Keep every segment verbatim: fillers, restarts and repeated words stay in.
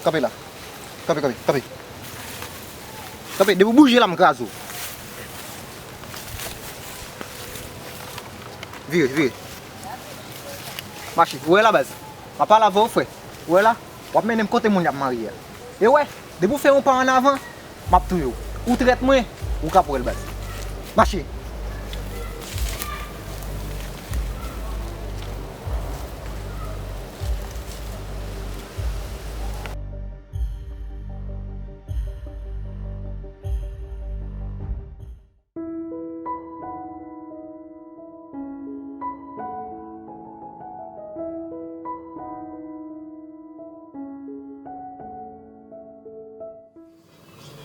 Kanpe la. Kanpe, kanpe, kanpe. Kanpe, depi w bouje la, m kraze w. Vire, vire. Mache. Ou wè la, baz? M ap pale avè w, frè. Ou wè la? W ap mennen m kote moun y ap marye a. E w wè, depi w fè yon pa ann avan, m ap touye w. Ou trèt mwen, ou k ap wè l, baz. Mache.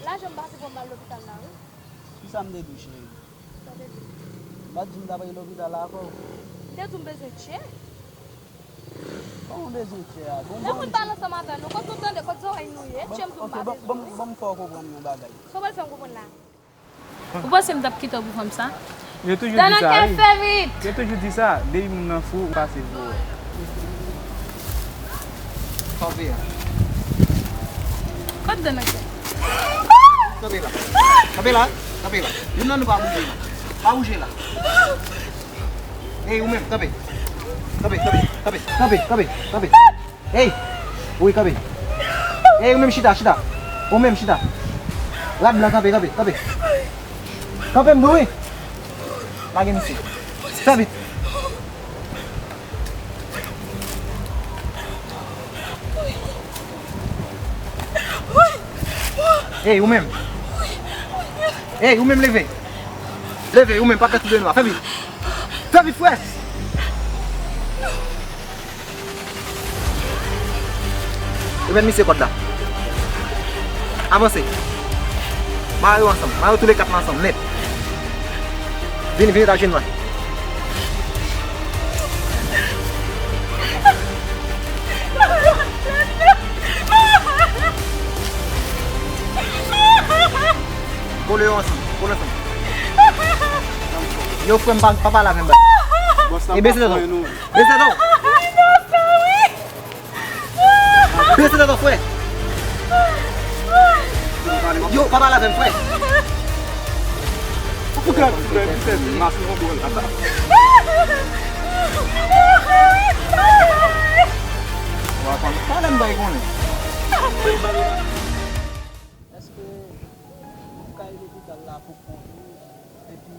Lajan m pase pou m al lopital la, wi. Kisa m te di w, cheri? Sa te di? M pa t di m t ap al lopital la avè w? M te di w m bezwen tchè. Kòman w bezwen tchè a? Bon, lè moun pale ansanm avè nou, kot nou tande, kot zòrèy nou ye, tchè m di w m pa bezwen, wi. Ban m fè w konprann yon bagay. Sa w pral fè m konprann la? Ou panse m t ap kite w pou fanm sa? Yo toujou di sa, wi. Yo toujou di sa, depi moun nan fou, ou pase pou. Kanpe a. Kot Danankè? Kanpe la. Kanpe la. Kanpe la. Youn nan nou pa bouje la. Pa bouje la. Ey, ou menm, kanpe. Kanpe, kanpe, kanpe, kanpe, kanpe, kanpe. Ey! Wi, kanpe. Ey, ou menm chita, chita. Ou menm chita. Rad blan, kanpe, kanpe, kanpe. Kanpe, m di w, wi. Lage misye. Fè vit. Ey, ou menm. Ey, ou menm leve. Leve, ou menm, pa fè tout de nwa. Fè vit. Fè vit, frè. Remèt misye kòd la. Avanse. Mare yo ansanm. Mare yo tou le kat la ansanm, nèt. Vini, vini, ta jwenn mwen. Kole yo ansanm. Kole ansanm. Yo, frè m, pa, pa pale avè m, baz. E bese tèt ou. Bese tèt ou. Bese tèt ou, frè. Yo, pa pale avè m, frè. Ou gad, frè, li fè mas nan bwè l ata. Wa pa, pa lè m bay konnen. Èske ou ka al lopital la pou kont ou, epi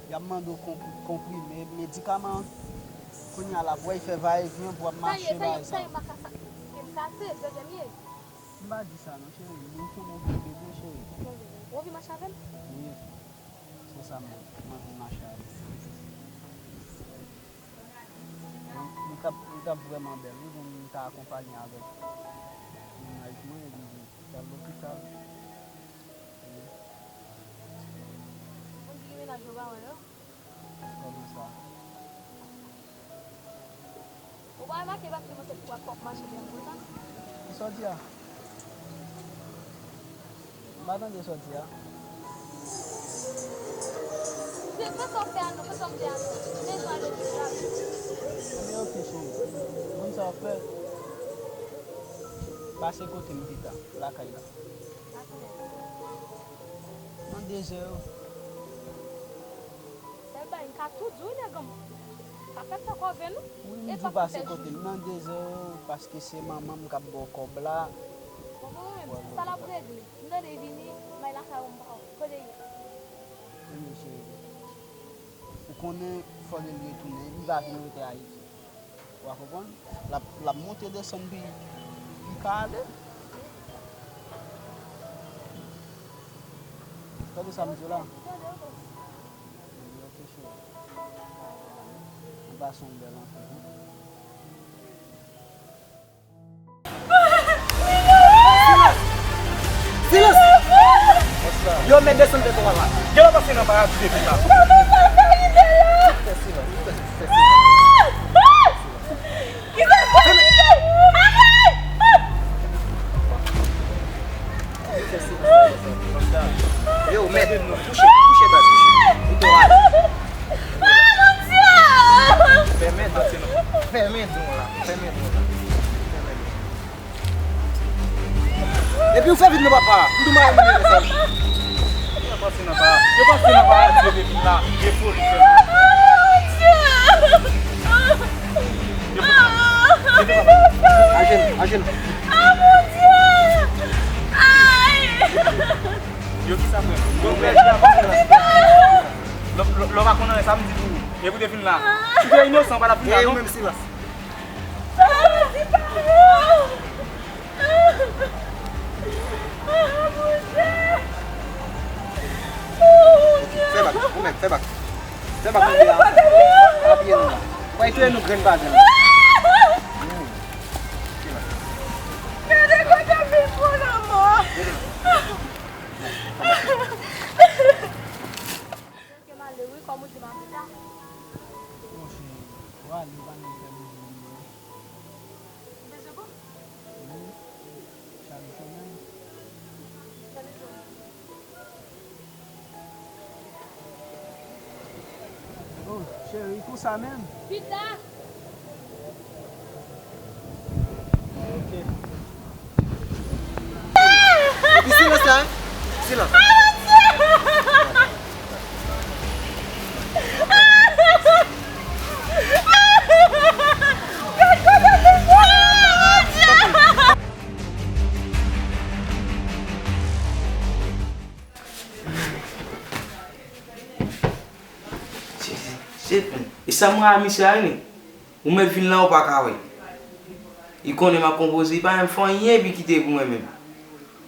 y ap mande w konp-, konprime, medikaman, kounye a l ap wè, y fè va e vyen pou w ap mache bagay sa yo. Sa ye, sa ye, m pa ka sa. Ke m kase, dèyè m ye. M pa di sa non, cheri, m konnen w vle bebe, cheri. Ou anvi mache avè m? Wi. Se sa m, m anvi mache avè w. Li, li t ap, li t ap vrèman bèl, wi, pou m ta akonpanye avèk mennaj mwen, epi nou t al lopital. Wi. Moun ki gen mennaj yo pa wè yo. Kòman sa? Ou pa remake paske mwen se pou ap mache byen konsa? Kisa w di a? M pa tande sa w di a. Fè sa w fè a non, fè sa w di a non. Ou bezwen al lopital. Ebyen, oke, cheri. Konn sa w ap fè. Pase kote m pita, lakay la. A kilè? Nan de zè. Sèl bagay, m ka tou di w, nèg an m. Pa fè m fè kòve, non. Wi, m di w pase kote m nan de zè, paske se manman m k ap ba w kòb la. Bon, bon, bon, sa l ap regle. M tande l vini, m al lakay ou, m pa wè. Kote l ye? Vini, cheri. Ou konnen, fò l retounen, li va vin rete Ayiti. Ou a konprann? L ap, l ap monte desann pi, pi ka ale. Tande sa m di w la? Ebyen, oke, cheri. Ou pase yon bèl anfèt, wi. Silans! Silans! Yo mèt desann tèt ou la. Gen lè w pase nan paradi depi la. Fè silans, fè, fè silans. Yo, mèt, kouche, kouche, baz, kouche. Ou dò ale. Fèmen don la, fèmen don la. Fèmen don. Epi ou fè vin nan papa. M tou mare moun nan sa. Yo panse nan pa, yo panse nan pa, yo te vin la, yo foli fè. Yo panse nan pa. Ajen, ajen. Ah, mon Dieu! Ay! Yo ki sa fè? Yo fè ki avanse la. Lò, lò, lò pa konnen sa m di pou ou. Epi w te vin la. Si w te inosan, w pa t ap vin la, non? Menm silans. Fè bak, ou menm, fè bak. Fè bak, ou menm. Apiye nou la. Ou pa touye nou grenn pa grenn. Gade kote m vin pran lanmò. Ke m ale wi, kòm ou di m ap chita. Bon, cheri, w ale, w pa menm fè bezwen mwen. Ou bezwen kò? Wi, chak jou menm. Chak jou. Oh, cheri, konsa menm? Pita! Ok. Epi silans la, silans. Shit, man. E sa mwen a misye a, wi. Ou mèt vin la, ou pa ka wè. Li konnen m ap konpoze, li pa menm fè anyen epi kite pou mwen menm.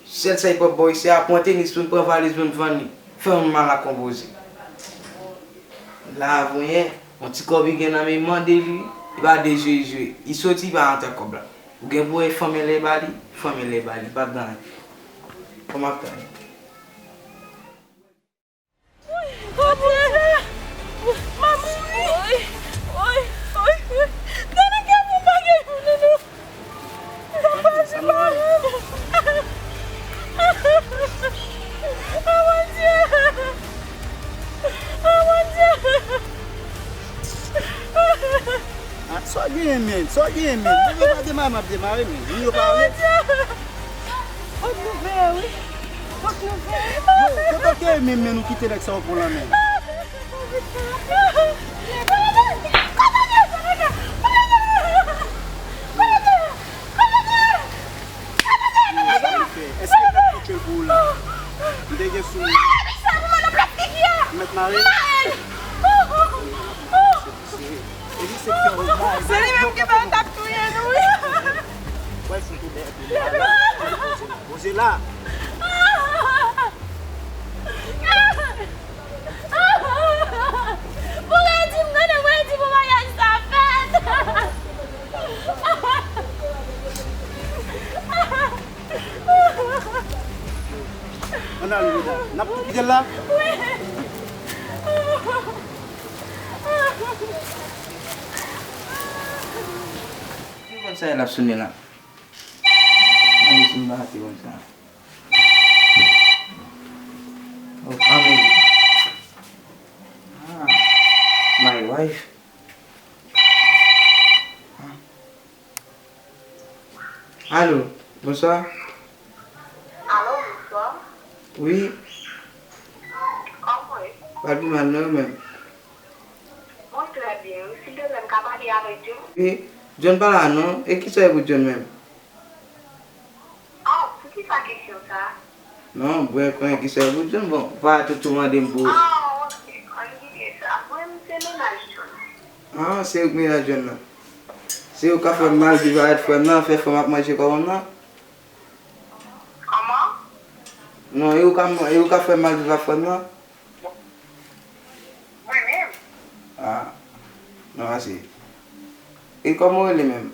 Sèl sa li pap ba w, se a pran tenis pou l pran valiz pou l vann li. Fè yon mal ak konpoze. La avanyè, yon ti kòb li gen nan men, mande li, li pa de jwe, li jwe. Li soti, li pa rantre ak kòb la. Ou gen pou wè fanmi lè ba li, fanmi lè ba li, pa gen anyen. Kòman ap travay? Woy, Bondye! M ap mouri! Woy, woy, woy, woy! Tande kè pou bagay pou nou, nou! Sa pase mwen menm! Oh, Bondye! Oh, Bondye! Ah, sa w genyen, men? Sa w genyen, men? Depi w pa demare, m ap demare, men. Moun yo pa ale. Fòk nou veye, wi. Fòk nou veye. Yo, kote w te ye menm, men nou kite nèg sa yo pran lanmè? Èske m t ap koupe l pou ou la? M te gen sou mwen. M mèt mare l. Se li menm ki fè yo t ap touye nou, wi. Wè, fout ou bèl, epi mare. Poze la, poze la. Pou redi m, gade, pou redi pou maryaj sa fèt. Ann ale, medam. N ap tou kite l la? Wi. Telefòn sa l ap sonnen la. Mwen di si m pa te konn sa. Oh, America. Ah, my wife. Ah. Alo, bonswa. Alo, bonswa. Wi. Kòman w ye? Pa pi mal non, ou menm? Mwen trè byen wi. Silteplè, m ka pale avèk John? Wi, John pa la non. E kisa e pou John menm? Oh, poukisa kesyon sa a? Non, bon, konnen kisa e pou John, bon, ou pa tou tou mande m pou. Ah, ok, ann kite sa. Mwen, m se mennaj John. Ah, se ou k mennaj John nan. Se ou k ap fè m mal viv avèk frè m nan, fè frè m ap manje kòb m nan. Kòman? Non, e ou k ap, e ou k ap fè m mal viv ak frè m nan. Mwen menm? Ah, non, ase. E kòman w rele menm?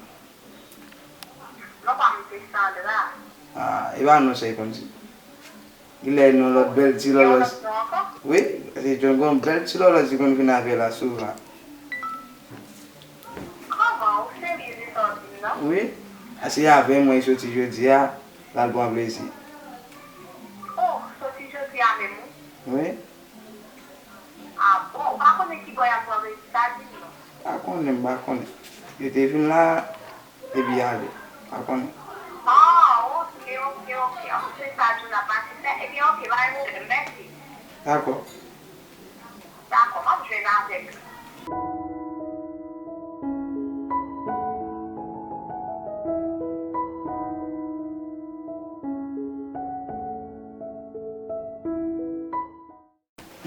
Non pa m se Sandra. Ah, e pa non sa e konn di. Genlè non lòt bèl ti lòlòj. Gen yon lòt non ankò? Wi, paske John gon bèl ti lòlòj li konn vin avè la souvan. Kòman, ou serye de sa w di m nan? Wi, ase avè mwen li soti jodi a, l al pran plezi. Oh, soti jodi a menm wi? Wi. Ah bon, ou pa konnen kibò y al pran plezi sa, di m non. Pa konnen, m pa konnen. Yo te vin la, epi y ale. Pa konnen. Ah, ok, ok, ok. Dakò. Dakò, m ap jwenn avèk li.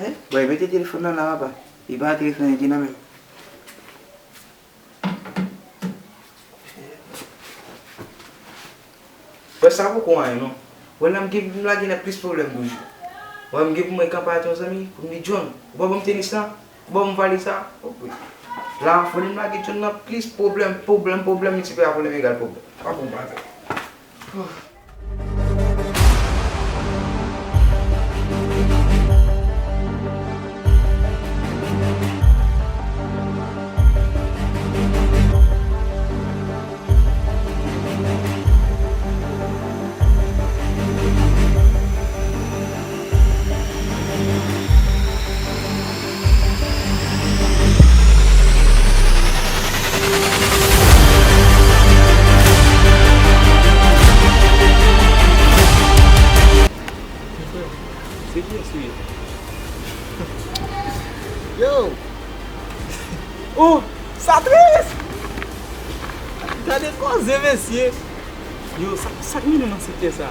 Hein? Bon, mete telefòn nan la, papa. Li pa telefòn, li te nan men m. Wè sa poko anyen non. Wè la m gen pou m lage nèt plis pwoblèm toujou. Wè m gen pou mwen kanpe ak yon zanmi, pou m di John, ou pa ban m tenis la, ou pa ban m valiz sa. Ok. La fò m lage John nan plis pwoblèm, pwoblèm, pwoblèm, miltipliye pwoblèm egal pwoblèm. Pa bon bagay. Se kiyès ou ye? Yo! Oh! Sa tris! Gade koze, mesye! Yo, sa, sa k mennen w nan sektè sa?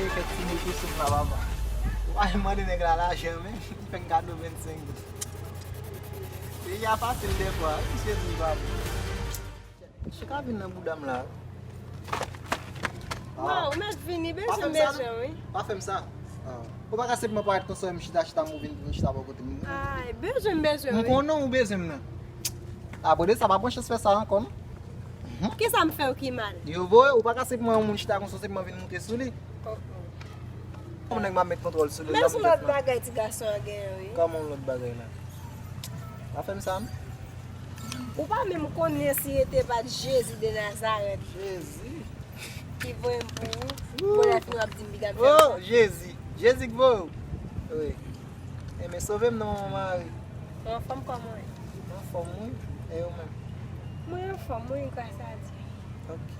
Efektivman, tou sou la, papa. Ou pa janm mande nèg la lajan, men. Li fè m kado vennsenk goud. Peyi a fasil dèfwa, wi, Jezi, papa. Chika vin nan bouda m la. Waw, ou mèt vini, bezwen, bezwen, wi. Pa fè m sa. Ou pa ka senpman parèt konsa, m chita, chita, m vin, vin chita bò kote m. Ay, bezwen, bezwen, wi. M konnen ou bezwen m nan. Apre de sa, pa pran chans fè sa ankò, non. Kisa m fè w ki mal? Yo, voye, ou pa ka senpman yon moun chita konsa, senpman vin moute sou li. Oh, oh. Kòman nèg m ap met kontwòl sou li? Men se yon lòt bagay ti gason an genyen, wi. Kòman yon lòt bagay la? Pa fè m sa, non. Ou pa menm konnen si e te pa t Jezi de Nazarèt. Jezi. Ki voye m pou ou. Pou lè fini w ap di m piga m fè m sa. Oh, Jezi. Jezi k voye w. Wi. Enben, sove m non, mon mari. Ou anfòm, kòman w ye? Anfòm, wi. E ou menm? Mwen anfòm, wi, gras a Dye. Ok.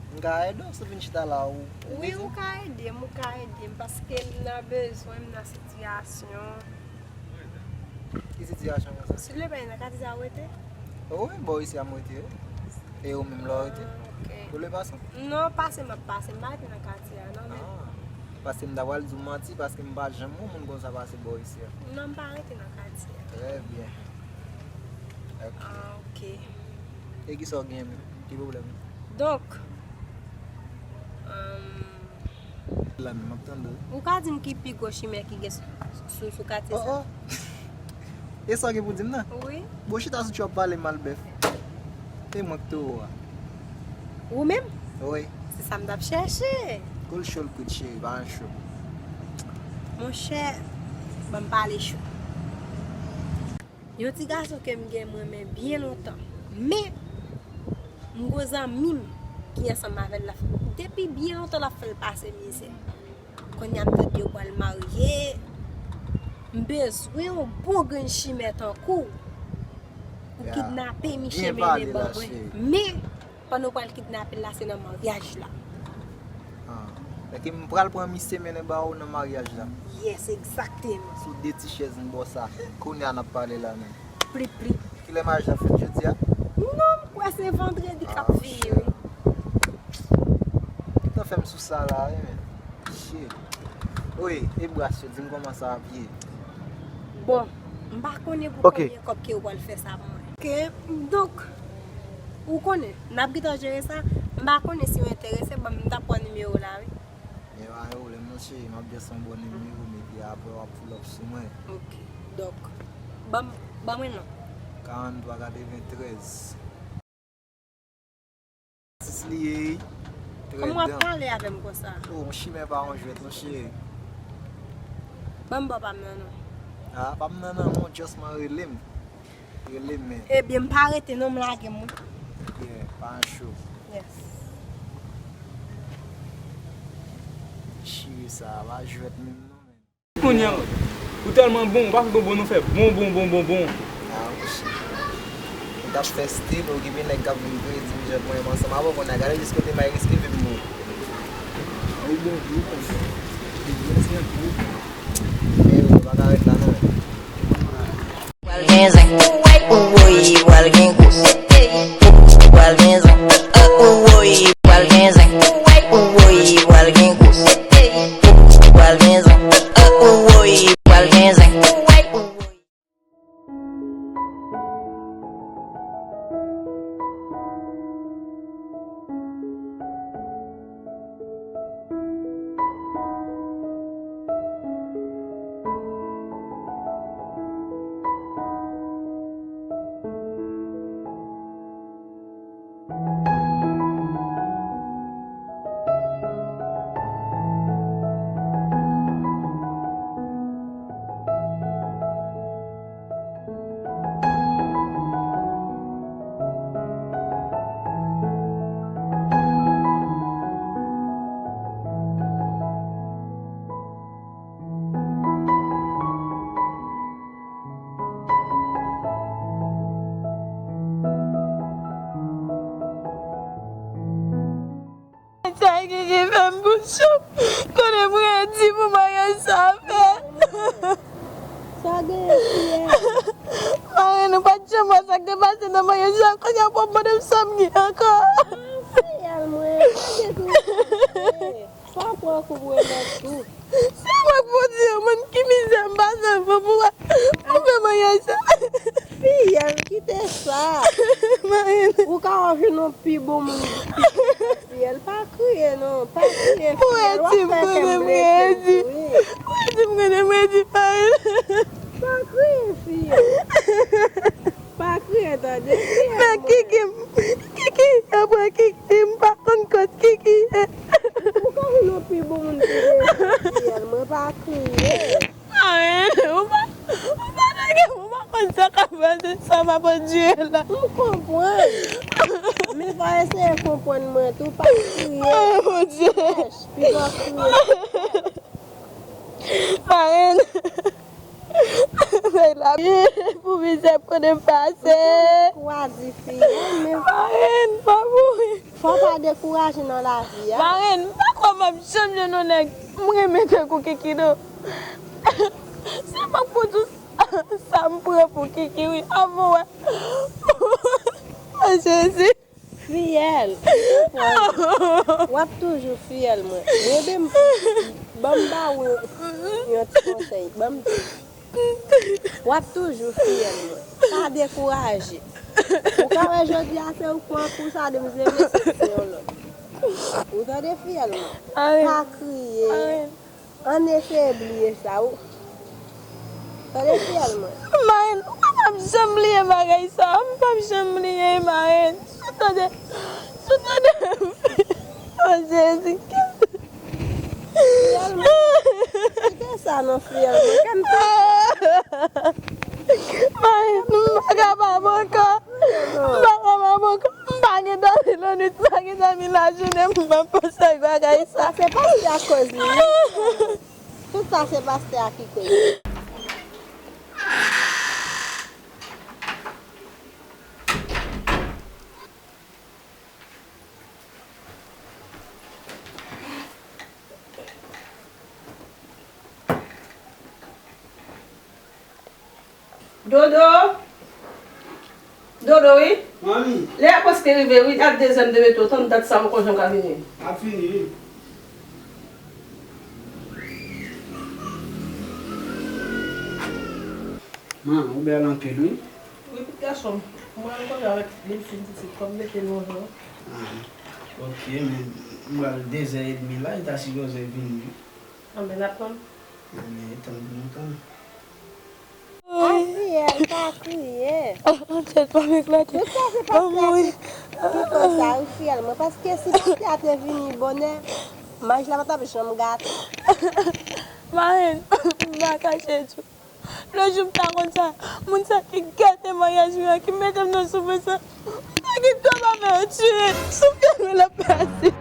M ka ede w si w vin chita la, ou ede m? Wi, ou ka ede m, ou ka ede m, paske m nan bezwen, m nan sitiyasyon. Ki sitiyasyon konsa? Silvouplè, nan katye sa w rete? Wi, bò isi a m rete, wi. E ou menm, la w rete? Ah, ok. Ou vle pase? Non, pase m ap pase, m pa rete nan katye a, non, men. Ah, paske m ta pral di w manti, paske m pa janm wè moun konsa pase bò isi a. Non, m pa rete nan katye a. Trè byen. Ok. Ah, ok. E kisa w genyen menm? Ki pwoblèm ou? Donk, um, la menm, m ap tande w. Ou ka di m ki pi gwo chimè ki gen sou, sou, sou katye sa? Oh, oh. E sa w gen pou di m nan? Wi. Bon, chita sou tchòp pale mal bèf. E mwen k towo a. Ou menm? Wi. Se sa m t ap chèche. Kou l cho l kwit, cheri, pa an cho. Monchè, ban m pale cho. Yon ti gason ke m gen m renmen byen lontan. Men, m gon zanmi m ki ansanm avè l la. Depi byen lontan l ap fè l pase mizè. Kounye a m tande yo pral marye. M bezwen yon bon grenn chimè tankou w. Ou kidnape misye mennen ban mwen. Men, pandan w pral kidnape l la, se nan maryaj la. Ah. Fè ke m pral pran misye mennen ba ou nan maryaj la. Yes, egzakteman. Sou de ti chèz m bò sa. Kounye a n ap pale la menm. Plip, plip. Kilè maryaj la fèt, jodi a? Non, m kwè se vandredi k ap vini, wi. Gentan fè m sou sa la, wi, men. Shit. Wi, e bras yo, di m kòman sa ap ye. Bon, m pa konnen pou konbyen kòb ke ou pral fè sa pou mwen. Ok, donk, ou konnen, n ap gentan jere sa. M pa konnen si w enterese, ban m, m t ap pran nimewo w la, wi. Men pa gen pwoblèm non, cheri, m ap jès yon bon nimewo, epi apre w ap pull up sou mwen. Ok, donk, ban m, ban mwen non. Karannntwa katreventrèz. Sis li ye, wi. Kòman w ap pale avè m konsa? Oh, yon chimè pa yon jwèt, non, cheri. Ban m ba w pa m nan non. Ah, pa m nan non, just man rele m. Rele m, men. Ebyen, m pa rete non, m lage m, wi. Yeah, pa an cho. Yes. Chimè sa, pa jwèt menm non, men. Kounye a, ou tèlman bon, ou pa fè bonbon, nou fè bon, bon, bon, bon, bon. Ah, monchè. Ou t ap fè stil, okipe nèg k ap vin voye dirijant mwen menm ansanm avè w, kounye a gade jis kote Myris rive m bon. Ou bon, ou bon. Mèsi anpil. Men yo pa ka ret la non. Pral gen zen. Woy, pral gen gwo. Pral gen zen. Woy, pral gen zen. Woy, pral gen gwo. Pral gen zen. Woy, pral gen zen. Sa ki rive m pou Choup. Konnen m redi pou maryaj sa fèt. Sa genyen, fiyè? Marenn, ou pa t janm wè sa k te pase nan maryaj la. Kounye a w pral mande m sa m gen ankò. Ah, fiyè l mwen, sa gen tou. Sa pran kou pou remèd tou. Se mwen k pou di yo, mwen ki mizè m pase pou pou pou fè maryaj sa. Fiyè l, kite sa. Marenn. Ou ka jwenn yon pi bon moun. Fiyè l, pa kriye non, pa kriye fiyè l. Ou redi m konnen m redi. Ou redi m konnen m redi, marenn. Pa kriye fiyè l. Pa kriye tande fiyè l. Men Kiki, Kiki, apre Kiki, m pa konn kot Kiki ye. Ou ka vin yon pi bon moun ki redi fiyè l, mwen pa kriye. Marenn, ou pa, ou pa nègre, ou pa konn sa k ap pase, sa m ap andire la. M konprann. Men pa eseye konprann mwen tou, pa kriye. Ay, Bondye. Chèch, piga w kriye. Marenn. Bay la. Pou mizè konnen m pase. Kou a di fiyè l, men. Marenn, pa mouri. Fò w pa dekouraje nan lavi a. Marenn, m pa kwè m ap janm jwenn yon nèg m renmen tankou Kiki non. Se pa pou di w sa m pran pou Kiki wi, avan w wè. A Jezi. Fiyè l, w ap toujou fiyè l mwen. Mwen menm, ban m ba w yon ti konsèy. Ban m W ap toujou fiyè l mwen. Pa dekouraje. Ou ka wè jodi a se ou k pran kou sa, demen se vle se yon lòt. Ou tande fiyè l mwen. Pa kriye. Ann eseye bliye sa. Ou tande fiyè l mwen. Marenn, ou p ap janm bliye bagay sa. M p ap janm bliye, Marenn. Ou tande? Ou tande? Oh, Jezi Kris. Fiyè l mwen. Kite sa non, fiyè l mwen. Kè m tou. Mayi, m pa kapab ankò. M pa kapab ankò. M pa gen dòmi lannwit, m pa gen dòmi lajounen, m ap panse ak bagay sa. Sa se pastè a k koz li. Tout sa se pastè a ki koz li. Dodo! Dodo, wi. Manmi. Lè a prèske rive, wi. Dat de zè m te mete w tann, dat sa m poko janm ka vini. Ap vini, wi. Man, ou bèl anpil, wi. Wi, pitit gason m. Mwen al kote avèk Delphine pitit, kòm mete nou anvan. Ah, ok, men m pral de zè edmi la, li ta sipoze vini. Anben, n ap tann. Anben, tann pou nou tann. Ap fiyèl, pa kriye. Tèt pa m eklate. Tout sa se pastè a ki, ki fè sa, wi, fiyèl mwen. Paske si pastè a te vini bonè, maj la pa t ap janm gate. Marenn, m pa kache di w. Lòt jou m ta konn sa, moun sa ki gate maryaj mwen an, ki mete m nan soufrans lan, m pa gen dwa pa fè yo tire sou pye mwen l ap pase.